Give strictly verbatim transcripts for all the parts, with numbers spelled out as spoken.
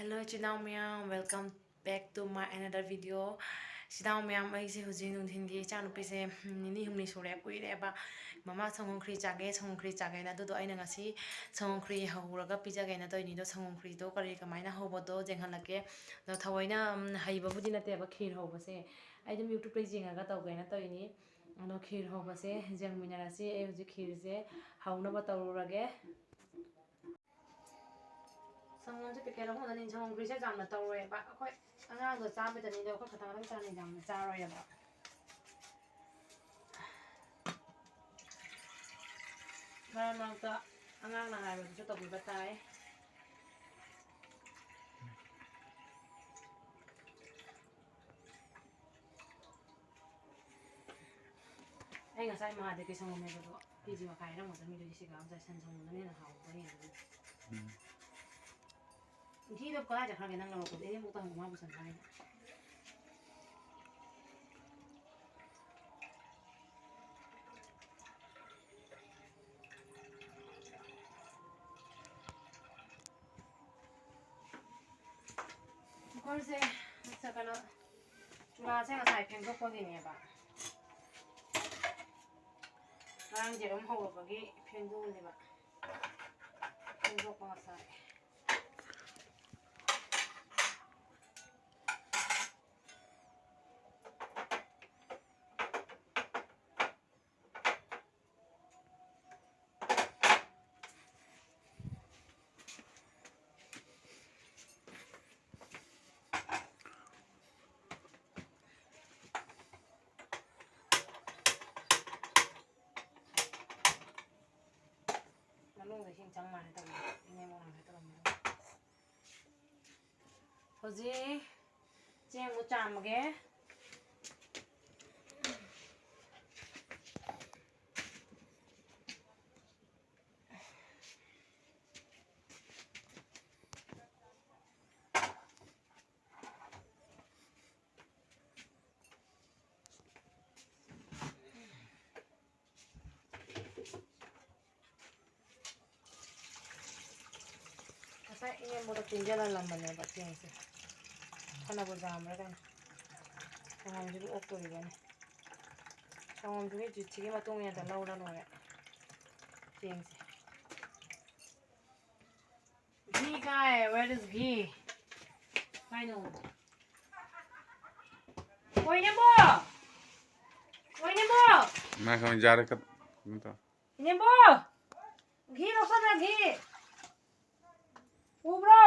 Hello, ꯏꯆꯤꯟ ꯏꯅꯥꯎ ꯃꯌꯥꯝ, welcome back to my another video. ꯏꯆꯤꯟ ꯏꯅꯥꯎ ꯃꯌꯥꯝ, ꯑꯩꯁꯦ ꯍꯧꯖꯤꯛ ꯅꯨꯡꯊꯤꯜꯒꯤ ꯏꯆꯥ ꯅꯨꯄꯤꯁꯦ, ꯎꯝ, ꯅꯤꯅꯤ ꯍꯨꯝꯅꯤ ꯁꯨꯔꯦ, ꯀꯨꯏꯔꯦꯕ, "ꯃꯃꯥ, ꯁꯪꯒꯣꯝ ꯈꯤꯔꯤ ꯆꯥꯒꯦ, ꯁꯪꯒꯣꯝ ꯈꯤꯔꯤ ꯆꯥꯒꯦꯅ"꯫ ꯑꯗꯨꯗꯣ ꯑꯩꯅ ꯉꯁꯤ ꯁꯪꯒꯣꯝ ꯈꯤꯔꯤ ꯍꯧꯔꯒ ꯄꯤꯖꯒꯦꯅ ꯇꯧꯔꯤꯅꯤ꯫ ꯑꯗꯣ ꯁꯪꯒꯣꯝ ꯈꯤꯔꯤꯗꯣ ꯀꯔꯤ, ꯀꯃꯥꯏꯅ ꯍꯧꯕꯗꯣ ꯌꯦꯡꯍꯜꯂꯛꯀꯦ꯫ ꯑꯗꯣ ꯊꯑꯣꯏꯅ, ꯎꯝ, ꯍꯩꯕꯕꯨꯗꯤ ꯅꯠꯇꯦꯕ ꯈꯤꯔ ꯍꯧꯕꯁꯦ, ꯑꯩ ꯑꯗꯨꯝ YouTube-ꯇ ꯌꯦꯡꯉꯒ ꯇꯧꯒꯦꯅ ꯇꯧꯔꯤꯅꯤ꯫ ꯑꯗꯣ ꯈꯤꯔ ꯍꯧꯕꯁꯦ ꯌꯦꯡꯃꯤꯟꯅꯔꯁꯤ꯫ ꯑꯩ ꯍꯧꯖꯤꯛ ꯈꯤꯔꯁꯦ ꯍꯧꯅꯕ ꯇꯧꯔꯨꯔꯒꯦ꯫ ꯁꯪꯒꯣꯝꯁꯦ packet ꯑꯍꯨꯝ ꯈꯛꯇꯅꯤ꯫ ꯁꯪꯒꯣꯝ ꯈꯤꯔꯤꯁꯦ ꯌꯥꯝꯅ ꯇꯧꯔꯣꯏꯕ꯫ ꯑꯩꯈꯣꯏ ꯑꯉꯥꯡꯗꯣ ꯆꯥꯕꯗꯅꯤꯗꯣ, ꯑꯩꯈꯣꯏ ꯈꯛꯇꯪ ꯈꯛꯇꯪ ꯆꯥꯅꯤ, ꯌꯥꯝꯅ ꯆꯥꯔꯣꯏꯕ꯫ ꯃꯔꯛ ꯃꯔꯛꯇ ꯑꯉꯥꯡꯅ ꯍꯥꯏꯕꯗꯨꯁꯨ ꯇꯧꯕꯤꯕ ꯇꯥꯏ꯫ ꯑꯩ ꯉꯁꯥꯏ ꯃꯍꯥꯗꯦꯕꯀꯤ ꯁꯪꯒꯣꯝ ꯂꯩꯕꯗꯣ ꯀꯦ ꯖꯤ ꯃꯈꯥꯏ ꯂꯩꯔꯝꯒꯗꯕꯅꯤ, ꯑꯗꯨꯗꯤ ꯁꯤꯒ ꯑꯃ ꯆꯥꯏ꯫ ꯁꯟ ꯁꯪꯒꯣꯝꯗꯨꯅ ꯍꯦꯟꯅ ꯍꯥꯎꯕ ꯍꯦꯟꯕꯅꯤ꯫ ꯎꯝ꯫ ꯘꯤꯗꯣ ꯀꯗꯥꯏ ꯆꯠꯈ꯭ꯔꯒꯦ ꯅꯪ ꯂꯧꯔꯛꯄꯗꯣ? ꯏꯅꯦꯝꯕꯣꯛꯇ ꯍꯪꯉꯨ, ꯃꯥ ꯄꯨꯁꯟꯈ꯭ꯔꯦ ꯍꯥꯏꯅ꯫ ꯀꯨꯀꯔꯁꯦ, ꯀꯩꯅꯣ, ꯆꯨꯔꯥꯁꯦ ꯉꯁꯥꯏ ꯐꯦꯡꯗꯣꯛꯄꯒꯤꯅꯦꯕ꯫ ꯉꯔꯥꯡ ꯌꯦꯔꯨꯝ ꯍꯧꯔꯨꯕꯒꯤ ꯐꯦꯡꯗꯣꯛꯑꯝꯅꯦꯕ꯫ ꯐꯦꯡꯗꯣꯛꯄ ꯉꯁꯥꯏ꯫ ꯃꯅꯨꯡꯗ ꯏꯁꯤꯡ ꯆꯪ ꯃꯥꯜꯂꯦ ꯇꯧꯔꯤꯁꯦ꯫ ꯏꯅꯦ ꯃꯣꯏꯔꯥꯡ ꯍꯦꯛ ꯇꯧꯔꯝꯕꯗꯣ꯫ ꯍꯧꯖꯤꯛ ꯆꯦꯡ ꯑꯃꯨꯛ ꯆꯥꯝꯃꯒꯦ꯫ ꯏꯅꯦꯝꯕꯣꯗ ꯇꯤꯡꯖꯜꯍꯜꯂꯝꯕꯅꯦꯕ ꯆꯦꯡꯁꯦ꯫ ꯐꯅꯕꯨ ꯌꯥꯝꯕ꯭ꯔꯥ ꯀꯩꯅꯣ꯫ ꯁꯪꯒꯣꯝꯁꯤꯕꯨ ꯑꯣꯛꯇꯣꯔꯤꯕꯅꯦ꯫ ꯁꯪꯒꯣꯝꯁꯤꯒꯤ ꯖꯨꯠꯁꯤꯒꯤ ꯃꯇꯨꯡ ꯏꯟꯅ ꯂꯧꯔ ꯂꯣꯏꯔꯦ ꯆꯦꯡꯁꯦ꯫ ꯘꯤ ꯀꯥꯏ? Where is ghee? ꯀꯥꯏꯅꯣ? ꯑꯣꯏꯅꯦꯕꯣ! ꯑꯣꯏꯅꯦꯕꯣ! ꯉꯥꯏꯈꯣ, ꯌꯥꯔꯦ, ꯀꯠ-, ꯀꯩꯅꯣ ꯇꯧ꯫ ꯏꯅꯦꯝꯕꯣ! ꯘꯤ ꯂꯧꯁꯜꯂꯣ, ꯘꯤ! ꯎꯕ꯭ꯔꯣ?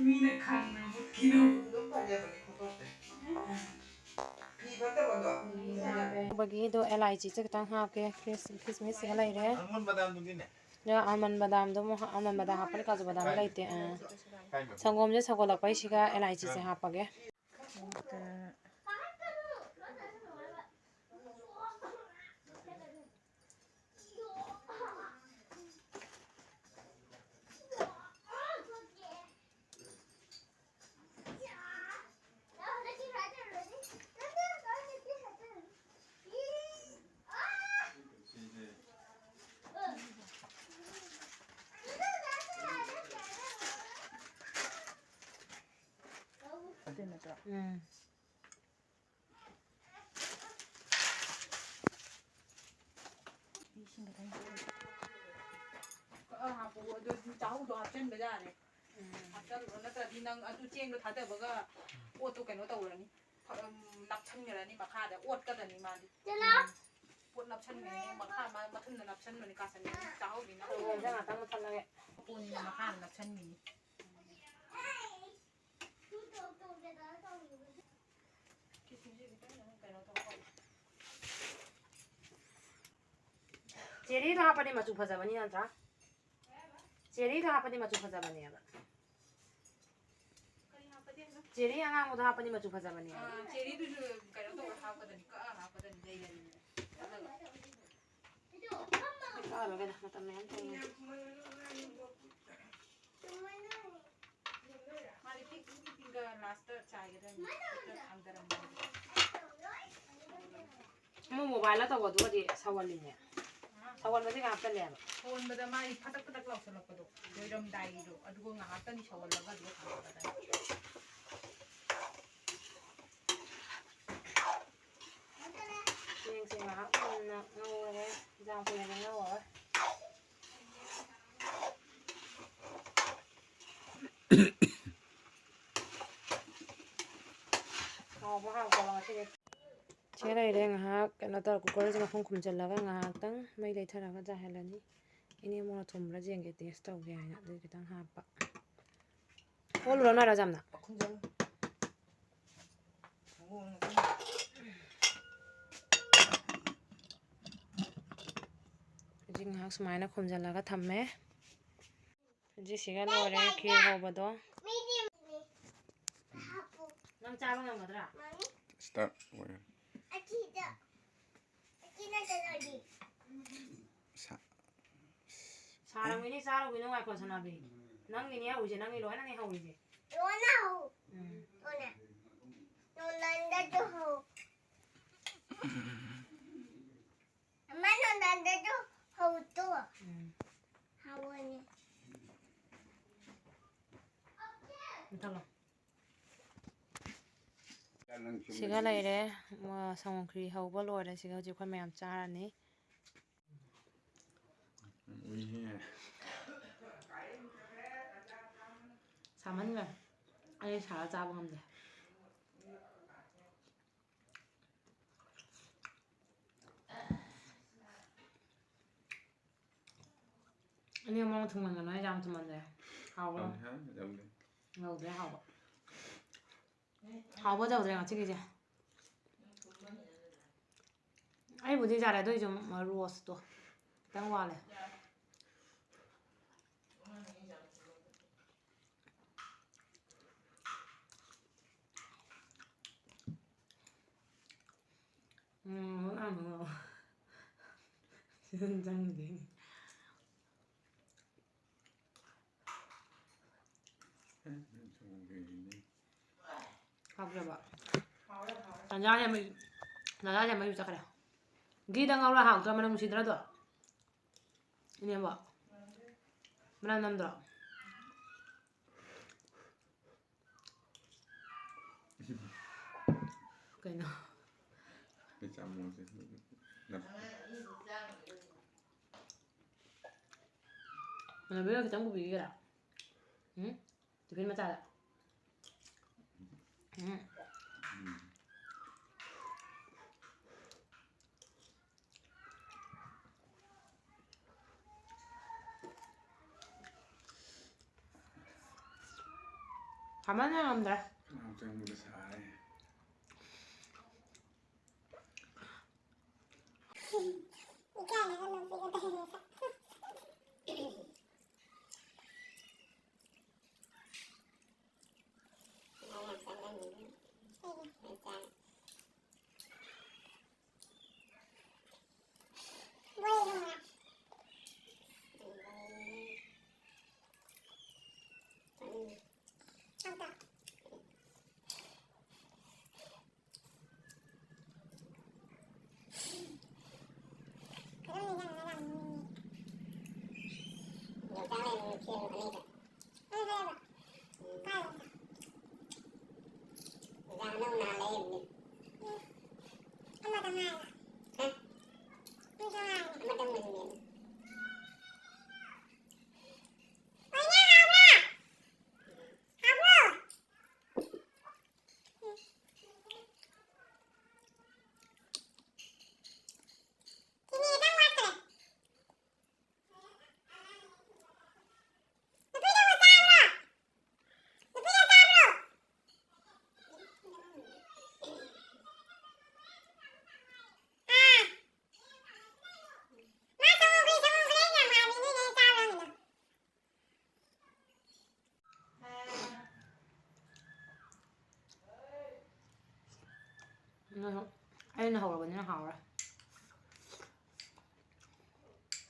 ꯃꯤꯅ ꯈꯪꯅ ꯃꯨꯠꯈꯤꯅꯕ꯫ ꯑꯗꯨꯝ ꯐꯖꯕꯅꯤ ꯐꯣꯇꯣꯁꯦ꯫ ꯐꯤ ꯐꯠꯇꯕꯗꯣ꯫ ꯕꯒꯤꯗꯣ ꯑꯦꯂꯥꯏꯆꯤꯁꯦ ꯈꯤꯇꯪ ꯍꯥꯞꯀꯦ꯫ ꯈꯤꯁ-, ꯈꯤꯁꯃꯤꯁꯁꯤꯒ ꯂꯩꯔꯦ꯫ ꯑꯜꯃꯣꯟ ꯕꯗꯥꯝꯗꯨꯗꯤꯅꯦ꯫ ꯑꯗꯣ ꯑꯜꯃꯟ ꯕꯗꯥꯝꯗꯣ ꯑꯃꯨꯛ ꯍꯥ-, ꯑꯜꯃꯟ ꯕꯗꯥꯝ ꯍꯥꯞꯄꯅ ꯀꯥꯖꯨ ꯕꯗꯥꯝ ꯂꯩꯇꯦ꯫ ꯑꯥ꯫ ꯁꯪꯒꯣꯝꯁꯦ ꯁꯧꯒꯠꯂꯛꯄꯩꯁꯤꯒ ꯑꯦꯂꯥꯏꯆꯤꯁꯦ ꯍꯥꯞꯄꯒꯦ꯫ ꯎꯝ꯫ ꯏꯁꯤꯡ ꯈꯤꯇꯪ ꯍꯥꯞꯄꯣ, ꯑꯗꯨ ꯆꯥꯍꯧꯗꯣ ꯍꯥꯞꯆꯤꯟꯕ ꯌꯥꯔꯦ꯫ ꯎꯝ꯫ ꯍꯥꯞꯆꯜꯂꯨꯔꯣ, ꯅꯠꯇ꯭ꯔꯗꯤ ꯅꯪ ꯑꯗꯨ ꯆꯦꯡꯗꯣ ꯊꯥꯗꯕꯒ ꯄꯣꯠꯇꯣ ꯀꯩꯅꯣ ꯇꯧꯔꯅꯤ, ꯐ-, ꯎꯝ, ꯅꯞꯁꯟꯈ꯭ꯔꯅꯤ ꯃꯈꯥꯗ, ꯑꯣꯠꯀꯗꯅꯤ ꯃꯥꯗꯤ꯫ ꯆꯠꯂꯣ꯫ ꯄꯣꯠ ꯅꯞꯁꯟꯈ꯭ꯔꯅꯤ, ꯃꯈꯥ ꯃꯥ ꯃꯊꯨꯟꯗ ꯅꯞꯁꯟꯕꯅꯤ, ꯀꯥꯁꯟꯈ꯭ꯔꯅꯤ, ꯆꯥꯍꯧꯗꯣꯏꯅ꯫ ꯁꯪꯒꯣꯝꯁꯦ ꯉꯥꯛꯇꯪ ꯃꯨꯠꯊꯠꯂꯒꯦ꯫ ꯄꯣꯠꯅꯤꯅ ꯃꯈꯥꯗ ꯅꯞꯁꯟꯈꯤꯅꯤ꯫ ꯆꯦꯔꯤꯗꯣ ꯍꯥꯞꯄꯗꯤ ꯃꯆꯨ ꯐꯖꯕꯅꯤ ꯅꯠꯇ꯭ꯔꯥ? ꯆꯦꯔꯤꯗꯣ ꯍꯥꯞꯄꯗꯤ ꯃꯆꯨ ꯐꯖꯕꯅꯦꯕ꯫ ꯆꯦꯔꯤ ꯑꯉꯥꯡꯕꯗꯣ ꯍꯥꯞꯄꯗꯤ ꯃꯆꯨ ꯐꯖꯕꯅꯦ꯫ ꯑꯥ, ꯆꯦꯔꯤꯗꯨꯁꯨ ꯀꯩꯅꯣ ꯇꯧꯔ ꯍꯥꯞꯀꯗꯕꯅꯤ, ꯀꯛꯑ ꯍꯥꯞꯀꯗꯕꯅꯤ, ꯂꯩꯔꯅꯤ꯫ ꯀꯛꯑꯔꯣꯏꯒꯦꯗ, ꯃꯇꯝ ꯃꯌꯥꯝ ꯆꯪꯉꯦ꯫ ꯃꯥꯗꯤ ꯄꯤꯛ, ꯄꯤꯛ, ꯄꯤꯛ, ꯄꯤꯛ, ꯂꯥꯁꯇ ꯆꯥꯏꯒꯗꯕꯅꯤ꯫ ꯍꯦꯛꯇ ꯊꯥꯡꯗꯔꯝꯕꯅꯤ꯫ ꯑꯃ ꯃꯣꯕꯥꯏꯜꯗ ꯇꯧꯕꯗꯨꯒꯗꯤ ꯁꯧꯍꯜꯂꯤꯅꯦ꯫ ꯁꯧꯍꯟꯕꯗꯤ ꯉꯥꯏꯍꯥꯛꯇꯅꯦꯕ꯫ ꯁꯧꯍꯟꯕꯗ ꯃꯥꯒꯤ ꯐꯇꯛ ꯐꯇꯛ ꯂꯥꯎꯁꯜꯂꯛꯄꯗꯣ, ꯂꯣꯏꯔꯝꯗꯥꯏꯒꯤꯗꯣ, ꯑꯗꯨꯒ ꯉꯥꯏꯍꯥꯛꯇꯪꯗꯤ ꯁꯧꯍꯜꯂꯒ ꯑꯗꯨꯒ ꯊꯝꯒꯗꯕꯅꯤ꯫ ꯆꯦꯡꯁꯦ ꯉꯥꯏꯍꯥꯛ ꯃꯨꯟꯅ ꯉꯧꯔꯒꯦ, ꯌꯥꯝ ꯀꯨꯏꯅꯗꯤ ꯉꯧꯔꯔꯣꯏ꯫ ꯍꯥꯎꯕ ꯍꯥꯎꯇꯕ ꯉꯁꯤꯗꯤ꯫ ꯁꯤ ꯂꯩꯔꯦ ꯉꯥꯏꯍꯥꯛ ꯀꯩꯅꯣ ꯇꯧꯔ, ꯀꯨꯀꯔꯁꯦ ꯃꯈꯨꯝ ꯈꯨꯝꯖꯤꯜꯂꯒ ꯉꯥꯏꯍꯥꯛꯇꯪ ꯃꯩ ꯂꯩꯊꯔꯒ ꯆꯥꯏꯍꯜꯂꯅꯤ꯫ ꯏꯅꯦ ꯃꯣꯏꯅ ꯊꯨꯝꯕ꯭ꯔꯥ ꯌꯦꯡꯒꯦ, ꯇꯦꯁ ꯇꯧꯒꯦ ꯍꯥꯏꯅ ꯑꯗꯨꯒꯤ ꯈꯤꯇꯪ ꯍꯥꯞꯄ꯫ ꯑꯣꯜꯂꯨꯔꯣ ꯅꯣꯏꯔꯥꯖꯝꯅ? ꯈꯨꯝꯖꯤꯜꯂꯨ꯫ ꯍꯧꯖꯤꯛ ꯉꯥꯏꯍꯥꯛ ꯁꯨꯃꯥꯏꯅ ꯈꯨꯝꯖꯤꯜꯂꯒ ꯊꯝꯃꯦ꯫ ꯍꯧꯖꯤꯛ ꯁꯤꯒ ꯂꯣꯏꯔꯦ ꯈꯦꯔ ꯍꯧꯕꯗꯣ꯫ ꯅꯪ ꯆꯥꯕ ꯉꯝꯒꯗ꯭ꯔꯥ? Start ꯑꯣꯏꯔꯦ꯫ ꯁꯥ-, ꯁꯥꯔꯝꯒꯤꯅꯤ, ꯆꯥꯔꯨꯒꯤꯅꯨ, ꯉꯥꯏꯈꯣ, ꯁꯅꯥꯕꯤ꯫ ꯅꯪꯒꯤꯅꯦ ꯍꯧꯔꯤꯁꯦ, ꯅꯪꯒꯤ ꯂꯣꯏꯅꯅꯦ ꯍꯧꯔꯤꯁꯦ꯫ ꯂꯣꯏꯅ ꯍꯧ꯫ ꯎꯝ꯫ ꯂꯣꯏꯅ꯫ ꯅꯣꯡꯗꯥꯟꯗꯁꯨ ꯍꯧ꯫ ꯑꯃ ꯅꯣꯡꯗꯥꯟꯗꯁꯨ ꯍꯧꯗꯣ꯫ ꯎꯝ꯫ ꯍꯧꯕꯅꯦ꯫ ꯃꯨꯊꯠꯂꯣ꯫ ꯁꯤꯒ ꯂꯩꯔꯦ꯫ ꯃ-, ꯁꯪꯒꯣꯝ ꯈꯤꯔꯤ ꯍꯧꯕ ꯂꯣꯏꯔꯦ꯫ ꯁꯤꯒ ꯍꯧꯖꯤꯛ ꯑꯩꯈꯣꯏ ꯃꯌꯥꯝ ꯆꯥꯔꯅꯤ꯫ ꯎꯏꯍꯦ꯫ ꯁꯥꯃꯟꯈ꯭ꯔꯦ꯫ ꯑꯩ ꯁꯥꯔ ꯆꯥꯕ ꯉꯝꯗꯦ꯫ ꯑꯅꯤ ꯑꯃ ꯊꯨꯝꯍꯟꯒꯅꯨ, ꯑꯩ ꯌꯥꯝ ꯊꯨꯝꯍꯟꯗ꯭ꯔꯦ꯫ ꯍꯥꯎꯕ꯭ꯔꯣ? ꯌꯥꯎꯗꯦ, ꯌꯥꯎꯗꯦ꯫ ꯌꯥꯎꯗ꯭ꯔꯦ, ꯍꯥꯎꯕ꯫ ꯍꯥꯎꯕ ꯇꯧꯗ꯭ꯔꯦ ꯉꯁꯤꯒꯤꯁꯦ꯫ ꯑꯩꯕꯨꯗꯤ ꯌꯥꯔꯦ, ꯑꯗꯨ ꯑꯣꯏꯁꯨ ꯔꯣꯁꯇꯣ ꯈꯤꯇꯪ ꯋꯥꯠꯂꯦ꯫ ꯎꯝ, ꯍꯣꯏ, ꯉꯥꯡꯕ ꯉꯥꯡꯉꯣ꯫ ꯁꯤꯗ ꯆꯪꯗꯦ꯫ ꯍꯥꯎꯈ꯭ꯔꯕ? ꯇꯟꯖꯥꯁꯦ ꯃꯩ, ꯇꯟꯖꯥꯁꯦ ꯃꯩ ꯆꯠꯈ꯭ꯔꯦ꯫ ꯘꯤꯗ ꯉꯧꯔ ꯍꯥꯎꯇ꯭ꯔꯣ? ꯃꯅꯝ ꯅꯨꯡꯁꯤꯗ꯭ꯔꯥ ꯑꯗꯣ? ꯏꯅꯦꯝꯕꯣ? ꯃꯅꯝ ꯅꯝꯗ꯭ꯔꯣ? ꯀꯩꯅꯣ? ꯑꯩ ꯆꯥꯃꯣꯁꯦ ꯅꯞ-, ꯃꯅꯝ ꯈꯤꯇꯪ ꯄꯨꯕꯤꯒꯦꯔꯥ? ꯎꯝ? ꯇꯤꯐꯤꯟ ꯃꯆꯥꯗ꯫ ꯎꯝ꯫ ꯎꯝ꯫ ꯐꯝꯃꯟ ꯌꯥꯔꯝꯗ꯭ꯔꯦ꯫ ꯈꯅꯥꯎ ꯆꯪꯕꯗ ꯁꯥꯔꯦ꯫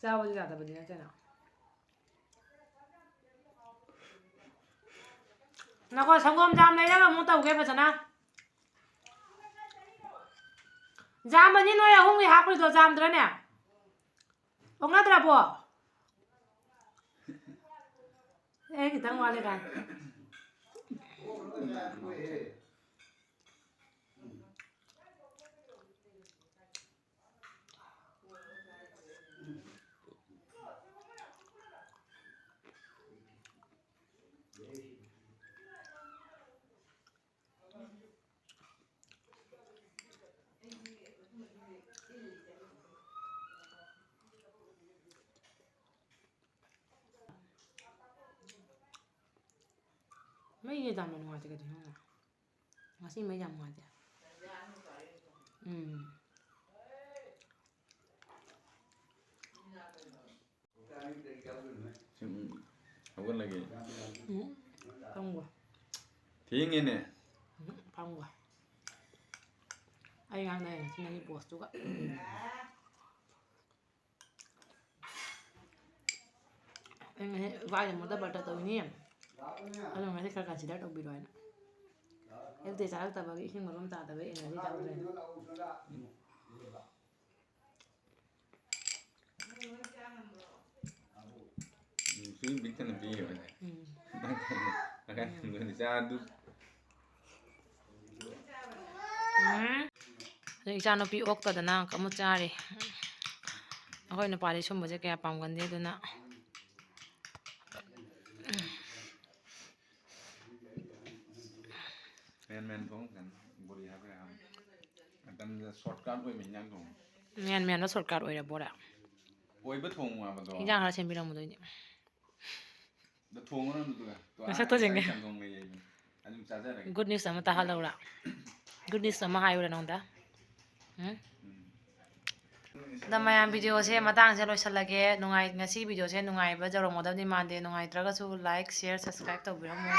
ꯆꯥꯕꯗꯤ ꯌꯥꯗꯕꯗꯤ ꯅꯠꯇꯦꯅ꯫ ꯅꯀꯣ, ꯁꯪꯒꯣꯝ ꯖꯥꯝ ꯂꯩꯔꯒ ꯑꯃꯨꯛ ꯇꯧꯒꯦ ꯐꯖꯅ꯫ ꯖꯥꯝ ꯑꯅꯤ ꯅꯣꯏ ꯑꯍꯨꯝꯒꯤ ꯍꯥꯞꯈ꯭ꯔꯤꯗꯣ ꯖꯥꯝꯗ꯭ꯔꯅꯦ? ꯑꯣꯛꯅꯗ꯭ꯔꯕꯣ? ꯑꯦ, ꯈꯤꯇꯪ ꯋꯥꯠꯂꯦ ꯀꯥꯏ꯫ ꯃꯩꯁꯦ ꯌꯥꯝꯅ ꯅꯨꯡꯉꯥꯏꯇꯦ ꯀꯩꯗꯧꯅꯣ ꯈꯪꯗꯦ꯫ ꯉꯁꯤ ꯃꯩ ꯌꯥꯝ ꯅꯨꯡꯉꯥꯏꯇꯦ꯫ ꯎꯝ꯫ ꯁꯨꯝ ꯍꯧꯒꯠꯂꯒꯦ꯫ ꯎꯝ, ꯐꯝꯒꯣ꯫ ꯊꯦꯡꯉꯦꯅꯦ꯫ ꯎꯝ, ꯐꯝꯒꯣ꯫ ꯑꯩ ꯉꯥꯡꯅ ꯉꯁꯤ ꯅꯪꯒꯤ ꯕꯣꯁꯇꯨꯒ꯫ ꯑꯩ ꯉꯁꯤ ꯏꯕꯥꯅꯤ ꯑꯃꯨꯛꯇ ꯕꯥꯔꯇ ꯇꯧꯅꯤ꯫ ꯑꯗꯨ ꯉꯁꯤ ꯈꯔ consider ꯇꯧꯕꯤꯔꯣ ꯍꯥꯏꯅ꯫ ꯑꯌꯨꯛꯇꯩ ꯆꯥꯔꯛꯇꯕꯒꯤ ꯏꯁꯤꯡ ꯃꯔꯨꯝ ꯇꯥꯗꯕꯒꯤ energy ꯌꯥꯎꯗ꯭ꯔꯦ꯫ ꯎꯝ, ꯁꯤ ꯕꯤꯛꯇꯅ ꯄꯤꯈꯤꯕꯅꯦ꯫ ꯎꯝ꯫ ꯑꯉꯥꯡꯁꯤꯡꯗꯨꯅ ꯆꯥ ꯑꯗꯨ꯫ ꯎꯝ꯫ ꯑꯗꯩ ꯏꯆꯥꯅꯨꯄꯤ ꯑꯣꯛꯇꯗꯅ ꯑꯃꯨꯛ ꯆꯥꯔꯤ꯫ ꯑꯩꯈꯣꯏ ꯅꯨꯄꯥꯗꯤ ꯁꯨꯝꯕꯁꯦ ꯀꯌꯥ ꯄꯥꯝꯒꯟꯗꯦ, ꯑꯗꯨꯅ꯫ ꯃꯦꯟ ꯃꯦꯟ ꯊꯣꯡ ꯀꯩꯅꯣ, ꯕꯣꯔꯤ ꯍꯥꯞꯈ꯭ꯔꯦ ꯍꯥꯞ꯫ ꯃꯇꯝꯗ shortcut ꯑꯣꯏꯕ ꯏꯟꯖꯥꯡ ꯊꯣꯡ꯫ ꯃꯦꯟ ꯃꯦꯟꯗ shortcut ꯑꯣꯏꯔꯦ ꯕꯣꯔꯥ꯫ ꯑꯣꯏꯕ ꯊꯣꯡꯉꯨ ꯍꯥꯏꯕꯗꯣ꯫ ꯏꯟꯖꯥꯡ ꯈꯔ ꯁꯦꯝꯕꯤꯔꯝꯃꯨꯗꯣꯏꯅꯦ꯫ ꯑꯗ ꯊꯣꯡꯉꯨꯔꯅꯨ ꯑꯗꯨꯒ꯫ ꯇꯣ, ꯃꯁꯛꯇꯣ ꯑꯥ, ꯌꯦꯡꯒꯦ꯫ ꯆꯝꯊꯣꯡ ꯂꯩꯌꯦ꯫ ꯑꯗꯨꯝ ꯆꯥꯖꯔꯒꯦ꯫ Good news ꯑꯃ ꯇꯥꯍꯜꯂꯧꯔꯥ? Good news ꯑꯃ ꯍꯥꯏꯌꯨꯔꯥ ꯅꯉꯣꯟꯗ? ꯎꯝ? ꯎꯝ꯫ ꯑꯗ ꯃꯌꯥꯝ, videoꯁꯦ ꯃꯇꯥꯡꯁꯦ ꯂꯣꯏꯁꯤꯜꯂꯒꯦ꯫ ꯅꯨꯡꯉꯥꯏ-, ꯉꯁꯤ videoꯁꯦ ꯅꯨꯡꯉꯥꯏꯕ ꯌꯧꯔꯝꯒꯗꯕꯗꯤ ꯃꯥꯟꯗꯦ꯫ ꯅꯨꯡꯉꯥꯏꯇ꯭ꯔꯒꯁꯨ like, share, subscribe ꯇꯧꯕꯤꯔꯝꯃꯣ꯫